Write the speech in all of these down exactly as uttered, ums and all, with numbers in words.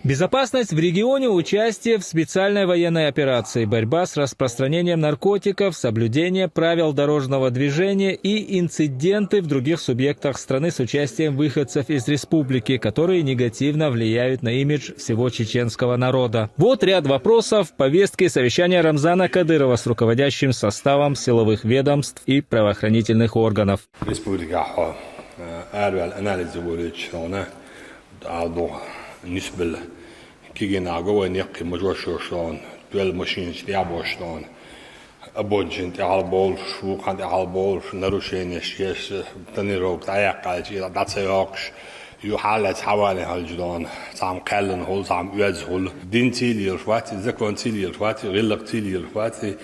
Безопасность в регионе, участие в специальной военной операции, борьба с распространением наркотиков, соблюдение правил дорожного движения и инциденты в других субъектах страны с участием выходцев из республики, которые негативно влияют на имидж всего чеченского народа. Вот ряд вопросов в повестке совещания Рамзана Кадырова с руководящим составом силовых ведомств и правоохранительных органов. Республика хо, э, арвал анализ волич, она, албо, нисбил, кигин аго, вай некки мужошоштон, туэл машинч тябоштон, обочинин тяхал болш, вухан тяхал болш, нарушение шеш, тонировка, аяк калчи, дацайокш, ю халац хавали халждон, сам каллен хол, сам уяз хол. Дин цилиел швати, закон цилиел швати, риллак цилиел швати,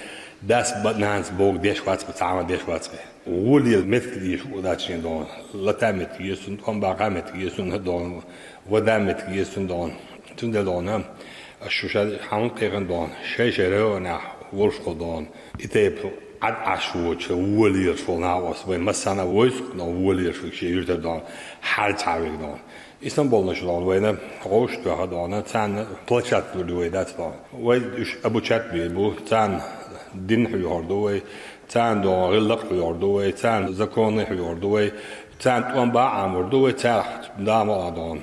дас батнанс бог деш вацка, сама деш вацка. Вулиел метки диш удачни дон, лата метки есун, томбака метки есун дон, вода метки есун дон. Тунде дон, а шуша ханкерен дон, шей шей реона, вулшко дон. Итеп ад ашвоче вулиел шволна ос, вай масана войск, но вулиел швик шей юрте дон, хар цавик дон. Истамбулна шулон вайна, гош туха дона, цан площадка вайдац дон. Вай уж обучать бил бу, цан дин хуйорду вай, цан дон риллак хуйорду вай, цан законы хуйорду вай, цан томба амурду вай, цан дамала дон.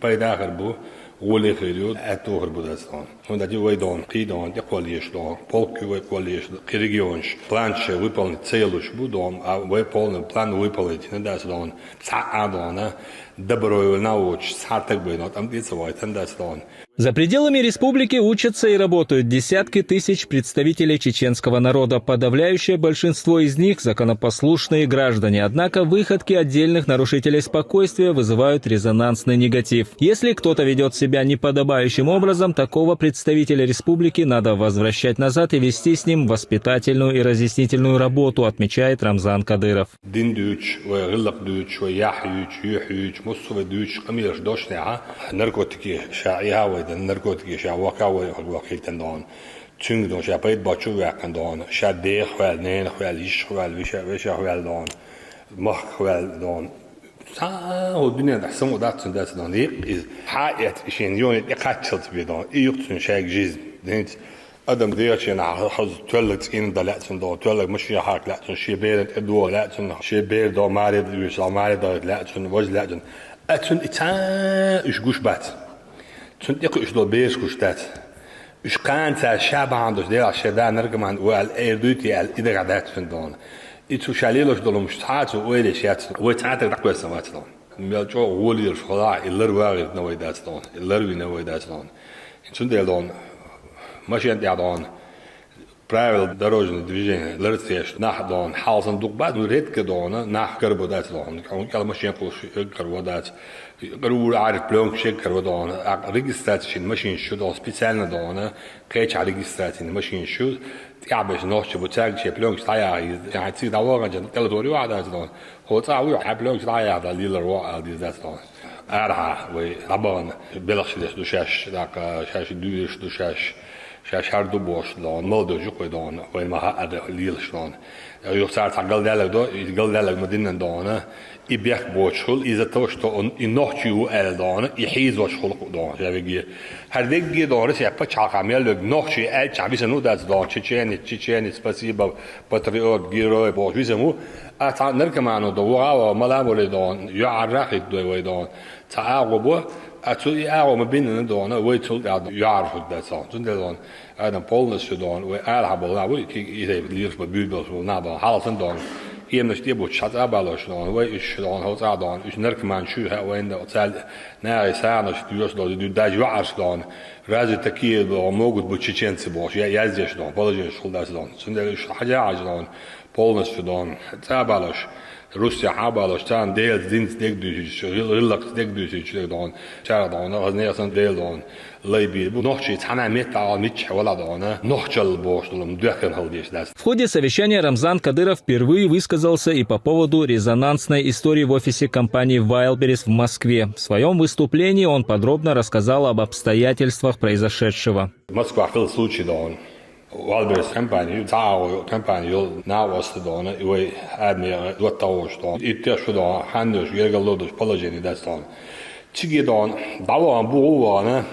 Пайда хар бу, гули хирю, эту хар бу дац дон. Хунда ди вай дон, ки дон, ди коллеж дон, полки вай коллеж, ки регионш, план ше выполнить целуш бу дон, а вай полный план выполнить не дац дон. Ца а дона, добровольно уч, ца так бы, но там ди ца вай тан дац дон. За пределами республики учатся и работают десятки тысяч представителей чеченского народа. Подавляющее большинство из них — законопослушные граждане. Однако выходки отдельных нарушителей спокойствия вызывают резонансный негатив. Если кто-то ведет себя неподобающим образом, такого представителя республики надо возвращать назад и вести с ним воспитательную и разъяснительную работу, отмечает Рамзан Кадыров. Дин дүүч, вай риллак дүүч, вай ях юч, юх юч, муссу вай дүүч, къамирш дошня, наркотики ша иха вай дан, наркотики ша вака вай вакилтан дон. Цунг дон ша пайд бачу вакан дон, ша дех вал, нен вал, иш вал, виша, виша вал дон, мах вал дон. Са, о, дуния да, само да, цун да, дон. И, и, ха, эт, ишен, ён, и качал тебе дон. И юк цун шаг жизнь. Динт, адам дерчен, а, хаз, тёллак цин да лацун дон, тёллак маши хак лацун, ши бер, э, дуо лацун, ши бер до маре, виш, маре да лацун, воз лацун. А цун и ца, иш гуш бат. Цун тек иш до беш гуш дат. Иш кан ца шабан дош, дел, ше да наркоман, вал, эр дуйти ал, и да дат цун дон. И цу шалилош долум ш ца цу ойле шац, вай ца так такой самац дон. Мел чо гулир шола, и лар вагит на вай дац дон, и лар ви на вай дац дон. И цун дел дон, машин тя дон, правил дорожного движения, лар цеш, нах дон, халсан дук бад, ну, редко дон, нах карбо дац дон. Он кал машин куш карбо дац. Карбо арик плёнк шек карбо дон. А регистрация шин машин шу дон, специально дон, кеч а регистрация машин шу, тя беш нохче бу цаг ше плёнк стая, я ци да воган жан, кал дори ва дац дон. Хо ца ву, а плёнк стая да лилар ва ал диз дац дон. Арха, вай, абан, белах шилеш душаш, так, шаш дуеш душаш, шаш хар ду бош дон, мал ду жук вай дон, вай маха ад лил шлон. Юх сар та гал далаг до, и гал далаг мадинан дон, и бех боч хул, из-за того, что он и нохчи у эл дон, и хиз воч хул дон, я веги. Хар веги дон, рис я пача хамел вег нохчи эл ча виса ну дац дон, чеченец, чеченец, спасибо, патриот, герой, бош виса му. А та наркоману до, вава, маламуле дон, ю арахит дой вай дон. Ца агъо бу, а цу и агъо ма бинна дона, вай цул я яр фут да ца. Цун де дон, адам полностью дон, вай ар ха болна, вай ки и рей лирш ба бюбел фул на дон, халсан дон. Ием наш те бу чат а балош дон, вай иш дон, хол ца дон, иш наркоман шу ха вай да цал, на и са наш тюш дон, ду даж ва арш дон. Разве такие дон могут быть чеченцы бош? Я, я здесь дон, положение шул да дон. Цун де иш хажа аж дон. Полностью дон. Ца балаш. Русия ха балаш. Цан дел дин дег дюсич. Рил-, риллак дег дюсич дег дон. Чара дон. Азнесан дел дон. Лайби. Бу нохчи цана мет ал мич вала дон. Нохчал бош дон. Дюхен хал деш дас. В ходе совещания Рамзан Кадыров впервые высказался и по поводу резонансной истории в офисе компании Wildberries в Москве. В своем выступлении он подробно рассказал об обстоятельствах произошедшего. Москва хал случай дон. Wildberries компания, цао компания йол на васта дона, и вай адми вот того, что и те, что дона, хандуш, гергалодуш, положение да стон. Чиги дон, дало бу вона,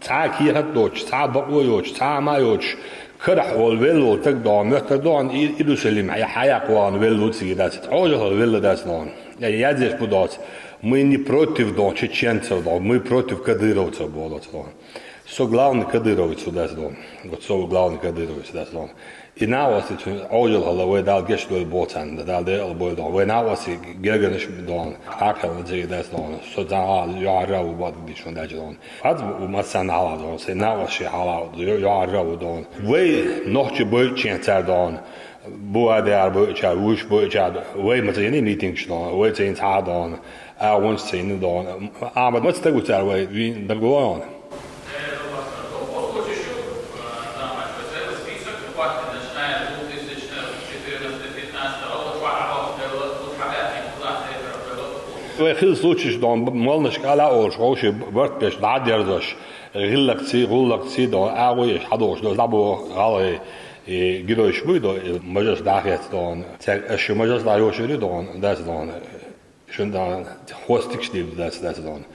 Цхьа а кехат доцуш, цхьа а бакъо йоцуш, цхьа а ма йоцуш, карахь волу велла волу таг догӀу, моьттар догӀу, и, Иерусалим хьа-, хьаяккха вахана велла ву цига дац, Ӏожалхара велла дац догӀу. Я, язъеш бу доцу, мы не против догӀу чеченцев догӀу, мы против кадыровцев боху доцу догӀу. Со главный кадыровец ву дац догӀу. Вот со главный кадыровец дац догӀу. И накъостий цуьнан Ӏожалхалла вай Дала гечдойла боху царна, Дала декъала бойла догӀу. Вай накъостий гергарнаш догӀу, хьакхалла цига дац догӀу. Со цхьа а юьхьӀаьржа ву бакъдерг дийцича дац догӀу. Хьац бу массарна хьалха догӀу, сайн накъостий хьалха ю-, юьхьӀаьржа ву догӀу. Вай нохчий бойучу чен цара догӀу. Бу а дера бойучара, вуьш бойучара, вай ма ца йина митингаш догӀу, вай ца йина цхьа а догӀу, агӀонаш ца йина догӀу. Ахьмад, маца стаг ву цара вай вийна дагадогӀу хьуна? Вай хилла случаеш догӀу, молланашка ала а олуш, вовшийн барт беш, дӀа а дерзош, гӀиллакхций, гӀуллакхций догӀу, агӀо еш хьадогӀуш догӀу, дӀабоху гӀалгӀай, и геройш буй догӀу, и мажарш дӀахецна догӀу. Цаьрга аша шу мажарш дӀайошур ю догӀу, дац догӀу. Шуна догӀу, хвостикаш дийр дац, дац догӀу.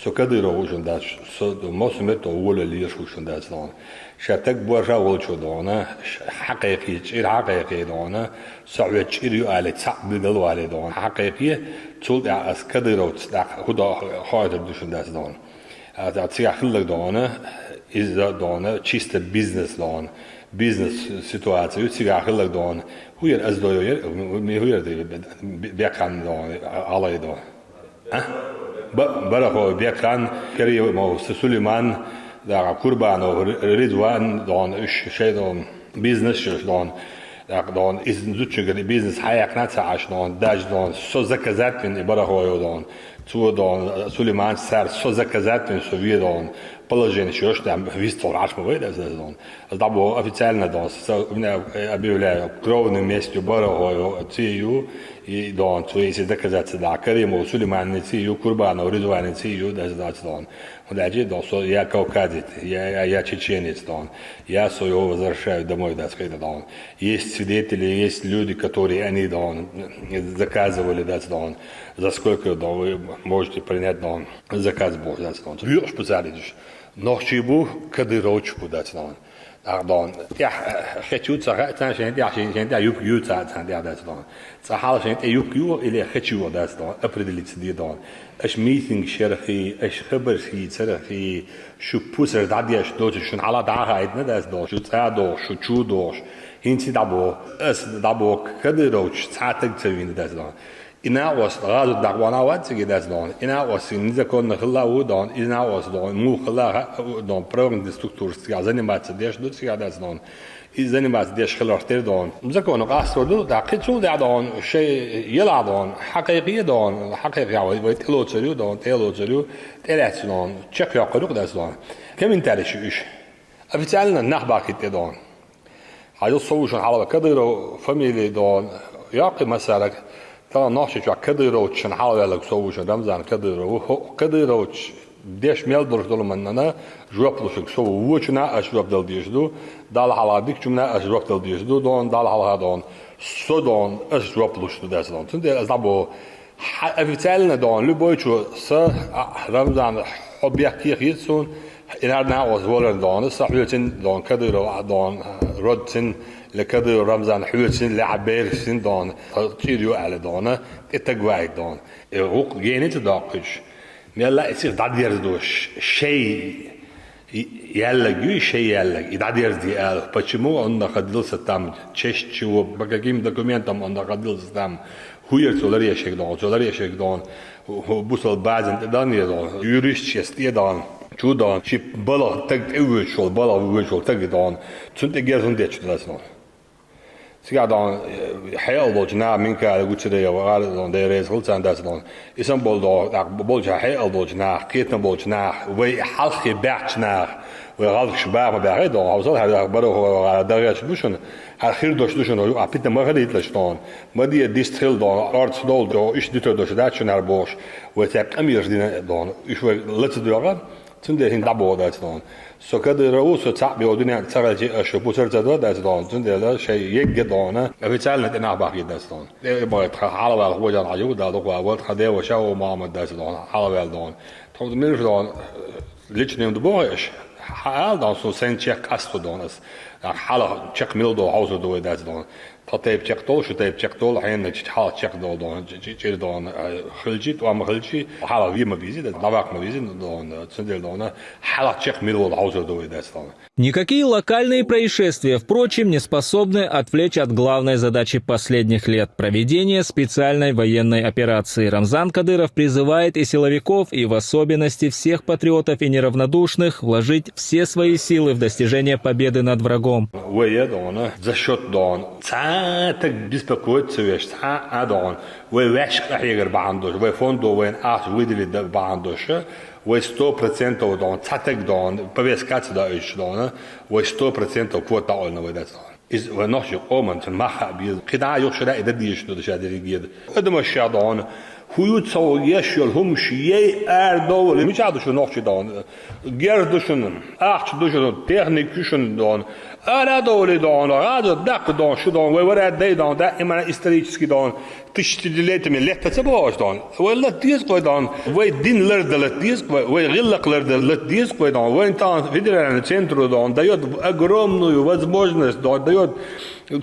Со кадыров ву шуна дац, со массо а метта волавелла лелаш ву шуна дац догӀу. Ша таг борша волчо догӀу, ш-, хьакхайкхий, чӀир хьакхайкхий догӀу, со хьоьца чӀир ю алий, цхьаъ билгал валий догӀу. Хьакхайкхий, цул тӀаьхьа ас кадыровца даккха хӀун до-, хоуьйтур ду шуна дац догӀу. А, а, цигахь хилларг догӀу, иза догӀу, чисто бизнес догӀу. Бизнес ситуация ю, цигахь хилларг догӀу. ХӀун яра ас дойо яра, ми хӀун яра де-, бе-, бе-, бекхан догӀу, гӀалгӀай догӀу. А? Ба-, Барахой Бекхан, Каримов Су-, Сулейман, дагахь Курбанов Ри-, Ризван догӀу, уьш шайн догӀу, бизнес шуьш догӀу. ТӀаккха догӀу, иза зудчуьнгара бизнес хьаяьккхина ца Ӏаш догӀу, даже догӀу, со заказать вина и Барахой догӀу. Цо догӀу, Сулейман цара со заказать вина со ве догӀу. Положение шуьш там вистхур Ӏаш ма вай дац догӀу. Ас дӀабоху официально догӀу, со, у меня, э, объявляю, кровный месть ю Барахой ци ю, и догӀу, цо если доказать ца дахь, Каримов Сулейманан ци ю, Курбанов Ризванан ци ю, дац дац догӀу. ХӀунда аьлча догӀу, со я кавказец, я, я, я чеченец догӀу. Я со его возвращаю домой дац хӀета догӀу. Есть свидетели, есть люди, которые они догӀу, заказывали дац догӀу. За сколько догӀу, вы можете принять догӀу, заказ боху дац догӀу. Юкъаш пу цара изаш. Нохчий бу, кадыровцаш бу дац догӀу. ТӀаккха догӀу, тӀехь, э, хечу ца хаьа царна, шайн тӀехь, шайн, шайн тӀехь юбка ю ца хаьа царна тӀехь дац догӀу. Цкъа хьалха шайн тӀе юбка ю или хечу ю дац догӀу, определиться де догӀу. Аша митингаш ярахь, аша хабарш хийцарахь, шу пусар дӀадеш доцуш, шуна хьалха дӀа а хаийтина дац догӀу, шу цӀа дохуш, шу чу дохуш. ХӀинца дӀабоху, ас дӀабоху, кадыровцаш цхьа таг ца вийна дац догӀу. И накъост гӀазот дакъа вахана а вац цига дац догӀу. И накъост незаконно хилла а ву догӀу. И накъост догӀу, муха хилла а хаьа догӀу, правоохранительный структураш цигахь заниматься деш ду цигахь дац догӀу. И заниматься деш хиларх тера догӀу. Законо къастор ду, тӀаккха цул тӀаьхьа догӀу, шайн елахь догӀу, хьакхайкхий догӀу, хьакхайкхий вай, вай тӀелоцур ю догӀу, тӀелоцур ю, тӀелаьцна догӀу, чекхйоккхур ю догӀу. Комментарий шу уьш. Официально нах бахийта тӀе догӀу. Хьажал со ву шуна хьалха Кадыров фамили догӀу, йоккхий массараг, тахана Нохчийчохь кадыровцаш шуна хьалаваьлларг со ву шуна Рамзан Кадыров ву. ХӀо-, кадыровцаш деш мел долуш долу маннана жоп лушург со ву. Вочунна ас жоп дала дезаш ду, Далла хьалха дикачунна ас жоп дала дезаш ду, догӀу, Далла хьалха догӀу, со догӀу, ас жоп луш ду дац догӀу. Цундела ас дӀабоху, хьа-, официально догӀу, любойчо са, а, Рамзан, хьо бехке хета суна, и нана а оцу валарна догӀу, са хьоьцина догӀу, Кадыров а догӀу, родцин, ле Кадыров Рамзан хьоьцина, ле хьан берашцин догӀу, хьо чӀир ю аьлла догӀу, тӀе таг ваийта догӀу. И гӀуллакх гена ца доккхуьйтуш, мелла а и сиха дӀадерзадо ш-, шай И-, яьллаг ю, и шайн яьллаг, и дӀадерзаде ала. Почему он находился там? В честь чего? По каким документам он находился там? ХӀун яра цо ларъеш ерг догӀу? Цо ларъеш ерг догӀу, хӀу-, хӀу-, бусалба базина тӀе дан еза догӀу, юристчестта тӀе дан, чу дан, ши балха таг тӀе воьдуш волу, балха воьдуш волу таг догӀу. Цунна тӀе герз хӀунда детташ дац догӀу? Цигахь догӀу, хьекъал болчу наха Минкаев, Гуцериев, гӀара догӀу, Дела реза хуьлда царна дац догӀу. Исам болу догӀу, тӀаккха болчу хьекъал болчу наха, кхетам болчу наха, вай хьалххе баьхча наха, вай гӀалгӀаш баха ма баьххий догӀу, хьовсал хьара Барахой гӀара дагӀерча ду шуна, хьара хир долуш ду шуна, юкъахь питана ма хилийталаш догӀу. Ма де дистхила догӀу, орца довла догӀу, иштта дитар долуш дац шуна хьара бохуш, вай цаьрга къамелаш дина догӀу, уьш вай ла ца доьгӀа. Цундела хӀинца дӀабоху дац догӀу. Со Кадыров ву, со цхьаъ бен дуьнен тӀе ца хилча, аша пусар ца до дац догӀу. Цундела шайн егга догӀу, официально тӀе нах бахкийта дац догӀу. ТӀе бахийта тхан хьалаваьлла Хожан Хьажа ву, Дала дукха валла, тхан деваша ву Мухьаммад дац догӀу, хьалаваьлла догӀу. Тхо мила ду догӀу, личный ду боху аша? Хьаала дон, со сайн чекх къасто дон ас. Хьала чекх мил до хьовсур ду вай дац дон. Тха тайп чекх дол, шу тайп чекх дол, хьенна чич хьала чекх дол дон, чи-, чи-, чир дон, э, хилчи, тӀом хилчи, хьала вима визи, да, давак ма визи дон, цундел дон, хьала чекх мил вол хьовсур ду вай дац дон. Никакие локальные происшествия, впрочем, не способны отвлечь от главной задачи последних лет — проведения специальной военной операции. Рамзан Кадыров призывает и силовиков, и в особенности всех патриотов и неравнодушных вложить все свои силы в достижение победы над врагом. Вай я дон, за счёт дон. Цхьа таг беспокоиться веш, цхьа а дон. Вай вешка хьегар бахьан дош, вай фондо вайн ас выделить да бахьан дош. Вай сто процентов дон, цхьа таг дон, повестка ца да уьш дон, вай сто процентов квота даӀолна вай дац дон. Из вай нохчи къоман цун мах хьа беза. КхидӀа юхшара и да дийш ду даша дерриге да. Адамаш ша дон, хӀу ю ца ву еш йол хӀумаш ей ар довли. Мича ду шу нохчи дон? Герз ду шун, ахча ду шун, техник ю шун дон. Ара довли дон, гӀазот даккха дон, шу дон, вай вара дай дон, да, именно исторически дон. Тысячелетиями летта ца бохуш дон. Вай лат деза кхой дон. Вай дин ларда лат деза кхой, вай гӀиллакх ларда лат деза кхой дон. Вайн тахан федеральный центру дон даёт огромную возможность дон, даёт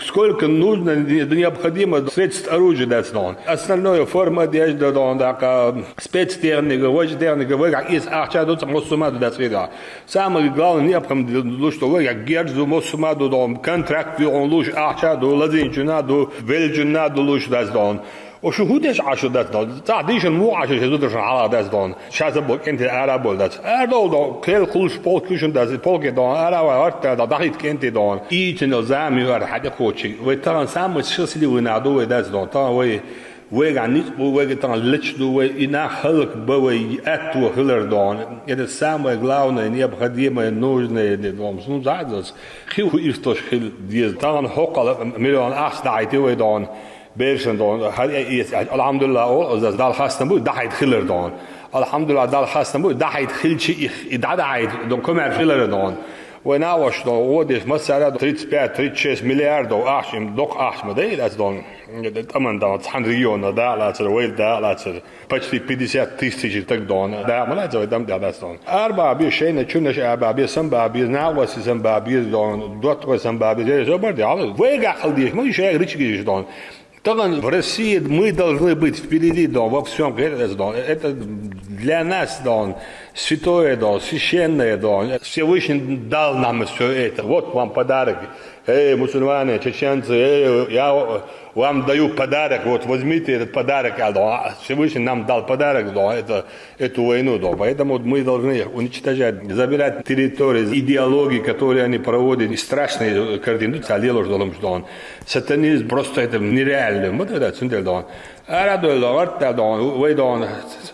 сколько нужно, не-, необходимо средств оружия дац дон. Остальное форма одежды дон, так, а, спецтехника, вай техника, вай как из ахча ду, ца муссума ду дац хида. Самое главное, необходимо, что вай герзу муссума ду дон, контракт ю он луш ахча ду, лазинчуна ду, велчуна ду луш дац дон. О шу хӀу деш Ӏашу дац дон? Цхьа дийшан мух Ӏашу шу зударшан хьала дац дон. Ша за бо кӀенте ара бол дац. Ара дол дон, кел кхулш полк кушун дац, полке дон, ара вай арта да, дахит кӀенте дон. И цинал зами ар хьаде кочи. Вай тахан самый счастливый на ду вай дац дон. Тахан вай Вайга ницкъ бу, вайга тан лач ду, вай и нах халк ба вай атто хилар дон. Это самое главное, необходимое, нужное, де дон. Сун зайдас. Хи ху иртош хил дез. Тан хоккал миллион ахс дайте вай дон. Бершан дон. Хар э, э, алхамдулилла, о, зас дал хастам бу, дахайт хилар дон. Алхамдулилла, дал хастам бу, дахайт хилчи их, и да дахайт дон, комер хилар дон. Вай на ваш дон, о, деш масара тридцать пять, тридцать шесть миллиардов, ахшим, док ахшма да, и дас дон. ТӀаман дала цхьан региона дала лацар, вай дала лацар, почти пятьдесят тысяч таг дона. Да, ма лацар вай дам дала дон. Арба би шейна чунаш арба би самба би, нагваси самба би дон, дотва самба би, зэ зобар дала. Вай гахал диш, ма шей рич гиш дон. Таган в России мы должны быть впереди дон, во всем дон. Это для нас дон, святое дон, священное дон. Всевышний дал нам все это. Вот вам подарок. Эй, мусульмане, чеченцы, эй, я вам даю подарок, вот возьмите этот подарок, а, да, Всевышний нам дал подарок, да, это, эту войну, да, поэтому мы должны их уничтожать, забирать территории, идеологии, которые они проводят, и страшные картины, да, сатанизм, просто это нереально, вот это, цундель, да. Ара дойл дон, гӀарта дон, вай дон,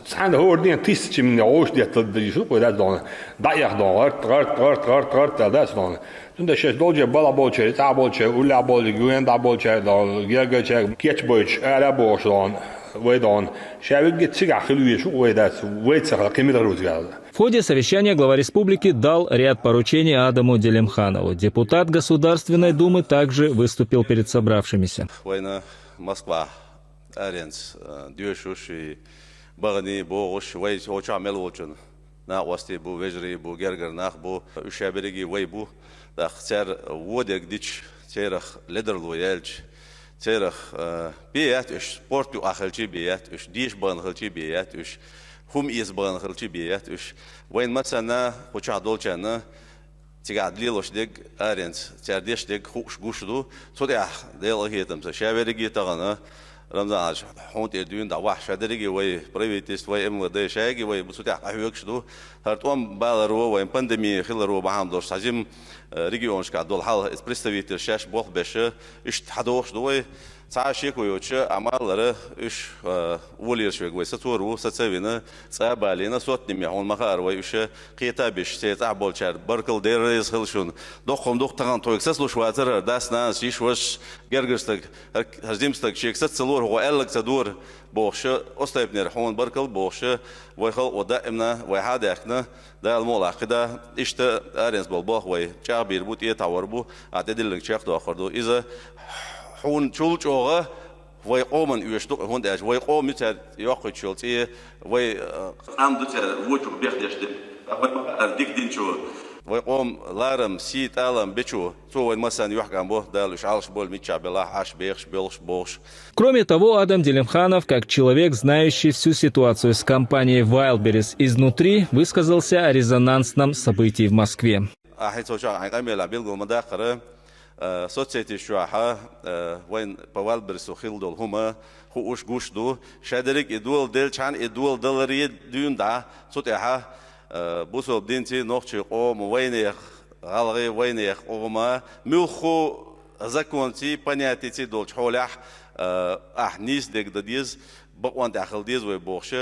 цхьан хӀор ден тысячи мине гӀуш деттал дижу, вай дас дон, дӀаях дон, гӀарт, гӀарт, гӀарт, гӀарт, гӀарт, дас дон. Цунда шеш долча бала болча, цӀа болча, улля болча, гуен да болча, дон, гергача, кеч бойч, ара бош дон, вай дон. Шавигге цигахь хил веш, вай дас, вай цахла кимил рузгал. В ходе совещания глава республики дал ряд поручений Адаму Делимханову. Депутат Государственной Думы также выступил перед собравшимися. Вайна Москва аренц, э, доьшуш и багӀаний богӀуш, вай оча мел волчун. Накъости бу, вежарий бу, гергар нах бу, уьш берриги вай бу. ТӀаккха цар водерг дич, церах ледарло яьлча, церах, э, бе яц уьш, спорт юкъа хилчи бе яц уьш, деш бан хилчи бе яц уьш, хӀума эца бан хилчи бе яц уьш. Вайн мацанна, кхучахь долчарна, цигахь лелош дерг аренца, цара деш дерг хууш гуш ду. Цу тӀехь Делан къахетамца ша верриге тахана, Рамзан Ӏалаш, хьуна тӀера дуьйна дӀавахь, ша дерриге вай правительство, вай МВД, шайги вай цу тӀехь къахьоьгуш ду. ХӀара тӀом баларо, вайн пандеми хиларо бахьана долуш, цхьа жим, э, регионашкахь долу хьал, иза представитель шаьш болх беш, иштта хьадохуш ду вай. Цхьа а шеко йоцуша, Ӏамал лара, уьш, э, волераш верг вай сацор ву, саца а вина, цӀа а балийна, соттаме хьуна ма хаара вай уьш, кхета а беш, церан цӀахь болчара баркалла дерриза хила шуна. Доккхум дукха тахана тхойга сацалуш вацара хӀара дас-нанас, йиш-вашас, гергара стаг, хӀара, хӀара жима стаг шега саца ца лора, хӀокхо аьлларг ца дора, бохуша, оцу тайпанера хьуна баркалла бохуша, вай халкъо даимна, вай хьа а даьхкина, Дала мукъалахь кхидӀа, иштта аренца болу болх вай чӀагӀбийр бу, тӀетаӀор бу, а тӀедиллинарг чекхдоккхур ду. Иза хьуна чул чӀогӀа вай къоман оьшуш ду, хӀунда аьлча вай къома ю цара йоккхуьйтуш йолу цӀе, вай, э, къам ду цара вочух бехдеш дерг. Вай ма хаара дика динчо Вай къоман ларам, сий, тӀалам бечо, цо вайна массанена юхькӀам бу, Дала уж Ӏалаш болаш миччахь белахь, Ӏаш бехаш, боьлхуш, бохуш. Кроме того, Адам Делимханов, как человек, знающий всю ситуацию с компанией Wildberries изнутри, высказался о резонансном событии в Москве. Ахьа цо чохь хьайн къамелехь билгал ма-даккхара, э, соцсеташ чохь, э, вайна по Wildberries хилла долу хӀума хууш, гуш ду. Шадерриг а и дола делчхьана, и дола даларе дуьйна дӀа, цу тӀехь, э, бусалба динций, нохчий къоман, вайнех, гӀалгӀай, вайнех къоман, муьлххачу законций, понятиций долчу хьолехь, э, ахь нийса дерг дан деза, бакъонан тӀехь хила деза вай бохуш,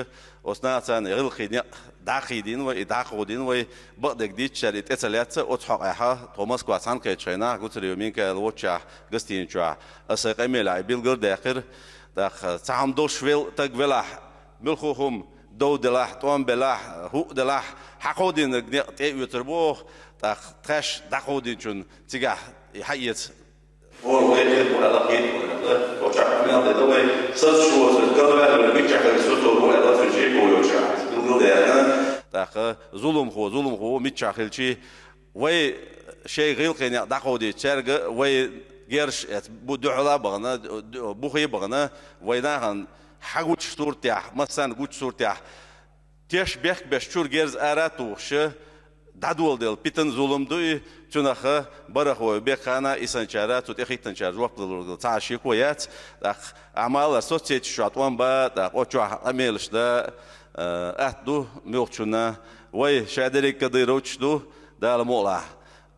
оцу нахаца гӀиллакхийн некъ дӀакхийдина вай, и дӀакховдийна вай, бакъдерг дийцича, цара и тӀе ца лаьцна, оцу хьокъехь тхо Москва цхьаьна кхаьччу хенахь, Гуцериев Минкаил волчохь гостиницан чохь аса сайн къамелехь и билгал а даьккхира. ТӀаккха цхьа хӀума долуш вел-, стаг велахь, муьлхха хӀума дов делахь, тӀом белахь, хӀуъа делахь, хьан кховдийнарг некъ тӀе а оьцур бу оха, тӀаккха тхаьш дӀакховдийначунна цигахь и хьаэца. ХӀора вай хир бу аьлла, хетта ву аьлла, оцу чохь мел де дан вай, сацаш воцург, галваьлларг миччахь хилча, сацор ву аьлла, цуьнан шеко йоцуш, билгал а даьккхина. ТӀаккха зуламхо, зуламхо ву миччахь хилчий, вай шайн гӀиллакхийн некъ дӀакховдийча, цаьрга вай герзаш эцна, бу-, дуьхьал а бахана, ду-, бухе а бахана, вай нахана хьагучу суртехь, массарна гучу суртехь, теш бехк беш чуьра герз ара а тухуш, дӀадоладелла питана, зулам ду и, цунах бархӀ вай бекхана, и санначара, цу тӀехӀиттанчара жоп далург цхьа а шеко яц, тӀаккха Ӏамалар соцсеташ чохь тӀом бан, тӀаккха оцу чохь къамелаш дан, э, атта ду муьлххачунна. Вай шадерриг кадыровцаш ду, Дала мукъалахь.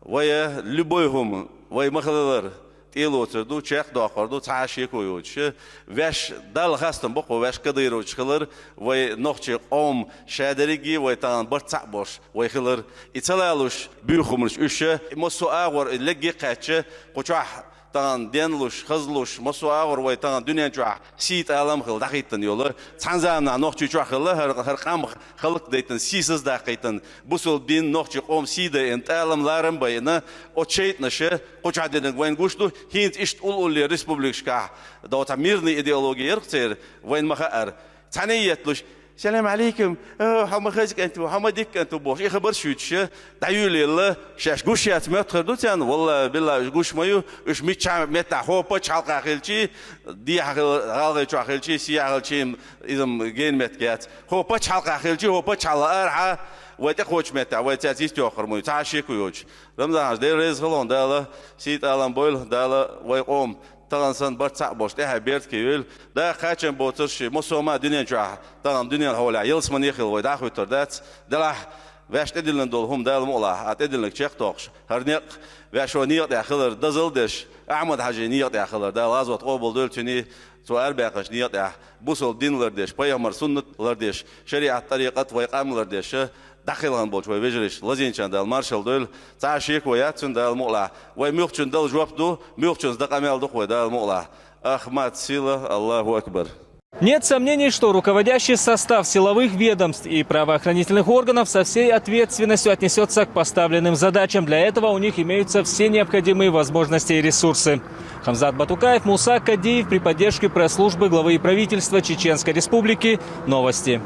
Вай любой хӀума, вай ма-хиллара, тӀелоцур ду, чекхдоккхур ду, цхьа а шеко йоцуш. Ваьш Далла хастам бу-кх, ваьш кадыровцаш хилар, вай нохчийн къоман шадерриге а вай тахана барт цхьаъ болуш вай хилар. И ца лалуш буьйху хӀуманаш уьш, массо а агӀор и легге а кхаьчча, кху чохь тахана денлуш, хазлуш, массо а агӀор вай тахана дуьнен чохь сий, тӀалам а хилла дӀахӀиттина йолу, цхьана заманахь Нохчийчохь хилла, хӀара, хӀара къам хӀаллакдайтина, сийсаздаккхийтина, бусалба дин, нохчийн къоман сий дайина, тӀалам, ларам а байина, оцу шайтӀанаша кху чохь динарг вайна гуш ду, хӀинца иштта уллулле республикашкахь, дов цхьа мирный идеология яра-кх церан, вайна ма-хаъара. Цхьаьна а етталуш, «Салам алейкум, о, хьо ма хаза кӀант ву, хьо ма дика кӀант ву», – бохуш, и хабарш юьтуш, дӀаюьйлаелла, шаьш гуш яц моьттуш хир ду царна, валлахӀи, биллахӀи, уьш гуш ма ю, уьш миччахьа меттехь, хӀокху пачхьалкхехь хилчий, дехьа хила, гӀалгӀайчохь хилчий, сехьа хилчий, иза-м гена меттиг яц. ХӀокху пачхьалкхехь хилчий, хӀокху пачхьалкхехь арахьа, вай тӀекхочу меттехь, вай цаьрца йистехь йохур ма ю. Цхьа а шеко йоцуш. Рамзан-Хьаьжа, Дела реза хуьлда хьуна, Дала сий, тӀалам бойла, Дала вай къоман тахана санна барт цхьаъ болуш тӀаьхье беркате йойла. Дала кхачам боцурш, массо а дуьнен чохь, тахана дуьненан хьолехь ялсамане а хилла вай дӀахӀуьттур дац. Делахь, ваьш тӀедиллина долу хӀума, Дала мукъалахь, а тӀедиллинарг чекхдоккхуш, хӀара некъ, ваьш хӀокху некъа тӀехь хилар дозалла деш, Ахьмад-Хьаьжин некъа тӀехь хилар, Дала гӀазот къобалдойла цуьнан, цо арабаьккхинчу некъа тӀехь, бусалба дин лардеш, пайхамаран суннат лардеш, шариӀат, тӀарикъат, вай къам лардеш, дӀакхелхина болчу вай вежаршна, лазийначарна Дала маршалла дойла. Цхьа а шеко яц цуьнан, Дала мукъалахь. Вай муьлххачунна дала жоп ду, муьлххачунца дан къамел ду-кх вай, Дала мукъалахь. Ахмат, сила, Аллаху акбар. Нет сомнений, что руководящий состав силовых ведомств и правоохранительных органов со всей ответственностью отнесется к поставленным задачам. Для этого у них имеются все необходимые возможности и ресурсы. Хамзат Батукаев, Муса Кадиев, при поддержке пресс-службы главы и правительства Чеченской Республики. Новости.